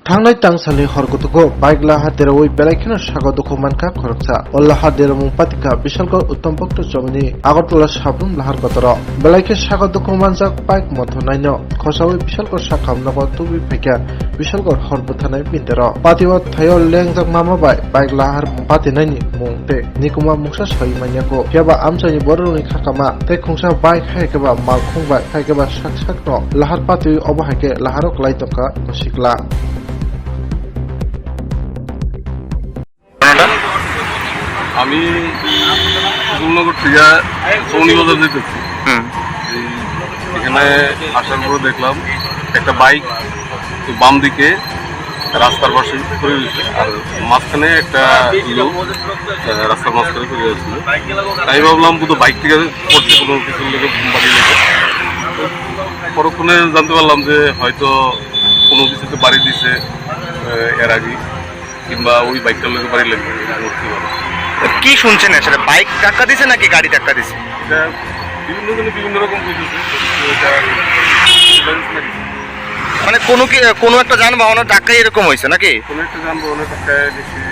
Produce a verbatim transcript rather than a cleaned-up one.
Thangnai tangsalni hor kutugo bike lahar derawi belai kheno sago dukhu mankha khoroksa. O lahar deramung patikha Bishalgarh Uttam Bhakta Chowmini Agartala Sabrum lahar kotoro. Belai khe sago dukhu manjak bike mothornaino khosawi Bishalgarh sakham nogo tubui phaikha Bishalgarh hor bwtharnai bindero. Patio thaio lengjak mama bai bike lahar patinaini mung tei nikuma mungsa soi manya kho. Phiya ba amchaini bororokni khakama tei khungsa bike hai khe ba malkhung bai hai khe ba sak sakno lahar patwi obo hai khe laharo kwlai tongkha sikla. আমি কুতুবনগর থেকে চৌনি বাজার যেতেছি। হুম। এই এখানে আসার পরে দেখলাম একটা বাইক তো বাম দিকে রাস্তার পাশে পড়ে রয়েছে, আর মাঝখানে একটা লোক, আহ, রাস্তার মাঝখানে পড়ে যাচ্ছিল। আমি ভাবলাম বোধহয় বাইক থেকে পড়ছে, কোনো কিছুর লেগে বাড়ি লেগে। পরক্ষণে জানতে পারলাম যে হয়তো কোনো কিছুতে বাড়ি দিছে, আহ, এর আগে, কিংবা ওই বাইকটার লেগে বাড়ি লেগে, এরকম হতে পারে। কি শুনছেন আসলে, বাইক ধাক্কা দিছে নাকি গাড়ি ধাক্কা দিছে? এটা বিভিন্ন জনে বিভিন্ন রকম বুঝেছে, তো এটা মানে কোনো কি, কোনো একটা যানবাহনের ধাক্কায় এরকম হয়েছে নাকি? কোনো একটা যানবাহনের ধাক্কায় নিশ্চয়ই